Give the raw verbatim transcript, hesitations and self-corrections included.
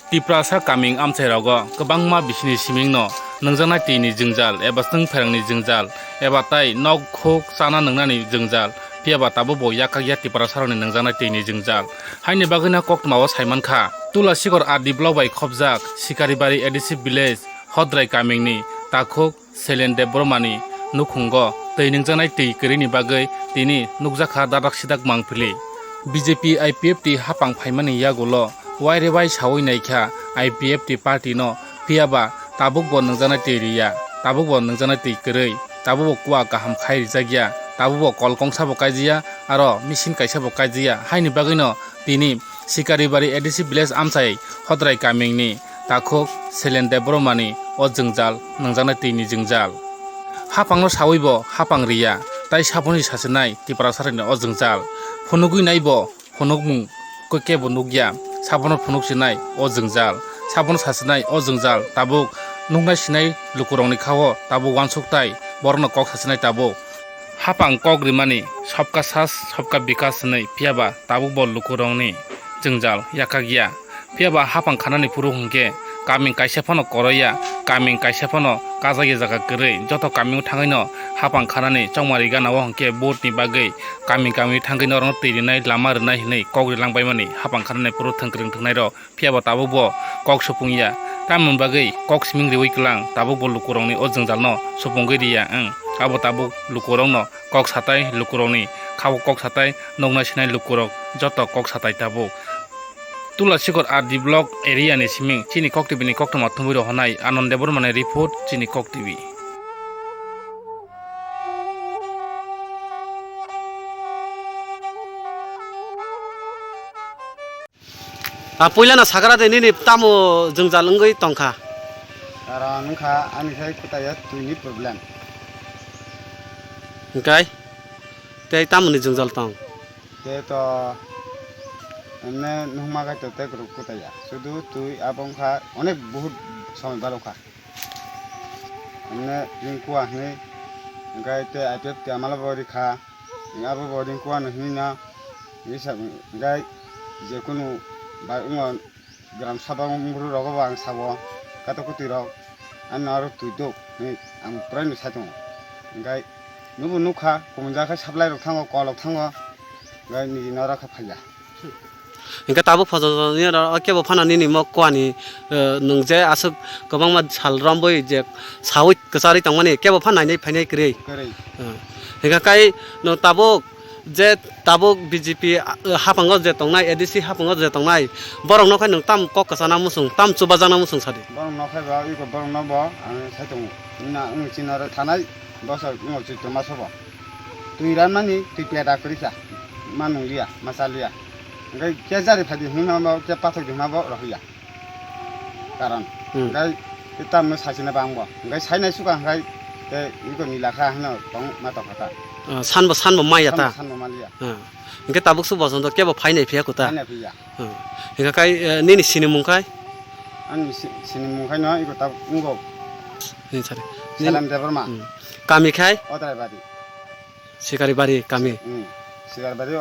Tiprasa kaming amchairogo kwbangma bisini simingno nungjaknai twini jwngjal eba swngpherangni jwngjal eba tai nok khuk chana nungnani jwngjal, phiyaba tabukbo yakakya Tiprasarokni nungjaknai twini jwngjal. Haini bagwino koktwmao saimankha, Tulasikor R D block bai khopjak Sikaribari A D C village Hodrai kamingni takhuk Selen Debbarmani nukhungo twi nungjaknai twi kwrwini bagwi tini nukjakha dadak sidak mangpili. B J P I P F T hapang phaimani yagulo waire wai saui naikha I P F T party no, phiyaba tabukbo nungjaknai twi riya, tabukbo nungjaknai twi kwrwi, tabukbo kua kaham khai rijakya, tabukbo kol kongsabo kaijaya, aro machine kaisabo kaijaya, haini bagwino tini Sikaribari A D C village amchai Hodrai kamingni takhuk Selen Debbarmani o jwngjal nungjaknai twini jwngjal. Hapangno saui bo hapang riya, tai saboni sachinai Tiprasarokni o jwngjal. Phunugwi nai bo phunukmung kebo nukya, sabono phunuk sinai o jwngjal, sabono sachinai o jwngjal, tabuk nuknai sinai lukurokni khao tabuk uansuk tai borokno kok sachinai tabuk. Hapang kok rimani, "Sabka Sath, Sabka Vikas" hwnwi, phiyaba tabukbo lukurokni jwngjal yakakya. Phiyaba hapang khanani phuru hwnkhe kaming kaisa phano koroiya, kaming kaisa phano kajakya jaga kwrwi. Joto kamingo thangwino hapang khanani chongmari gana-o hwnkhe vote ni bagwi kaming kaming thangwi norokno twi rinai, lama rwnai hwnwi kok rilangbaimani hapang khanani phuru thwngkwrwng thwngnairok. Phiyaba tabukbo kok supungya. Tamoni bagwi kok siming riui kwlang, tabukbo lukurokni o jwngjalno supungwi riya wng. Abo tabuk lukurokno kok satai, lukurokni khao kok satai, noknai sinai lukurok joto kok satai tabuk. Tulasikor R D block area ni siming chini Kok T V ni koktwma thumui rohornai Anand Debbarma ni report, chini Kok T V. A puila no sakara de nini tamo jwngjal wngwi tongkha. Karon wngkha ani khai kwtaiya twini problem. Hwnkhe tei tamoni jwngjal tong? Tei to emne nukma khai to tei kwrwk kwtaiya. Sudu twi abo wngkha onek, bahut somoi balokha. Emne ring kuwa hwnwi, hwnkhe tei I P F T amalo bo rikha, abo bo ring kuwa no hwnwi no, hwnwi sa, hwnkhe jekunu bai wngo gram saba wngmuru rogo bo ang sabo, kato kwtwi rok, ani oro twi duk hwnwi ang puraino sai tongo. Hwnkhe nubo nukha, kumunjak khe supply rok thango, kol rok thango, hwnkhe nini oro khe phaiya. Hingke tabuk photo ni oro kebo phano nini mok kuani, eh, nwng je aswk kwbangma sal romwi je sawi kwcharwi tongmani kebo phano nainai phainai kwrwi. Kwrwi. Eh, hingke kai nwng tabuk je tabuk B J P, eh, haphango je tongnai, A D C haphango je tongnai, borokno khai nwng tam kok kwchana muchung, tam chubajakna muchung sadi. Borokno khai bo, iko borokno bo ang sai tongo. Wngna wng chini oro thanai bosor wng chwitoma sobo. Twi ranmani twi peda kwrwi kha, ma nung liya, ma cha liya. Hingke khe jari phai di hwnma bo, khe pathok di hwnma bo rohor ya. Karon, hmm, hingke tei tamno sachina bang bo. Hingke sainai suka hingke tei iko nila kha hino tong ma tong kha ta. Ah, sanbo, sanbo maya ta. Sanbo, sanbo ma liya. Ah. Hingke tabuk su boson to kebo phainai phiya kuta. Phainai phiya. Ah. Hingke kai, eh, nini sinimung kai? Ani si-, sinimung kai no iko tabuk ungo. Ni sari. Ni- Salam Debbarma. Hmm. Kami khai? Odaibari. Sikaribari kami. Hmm. Sikaribari.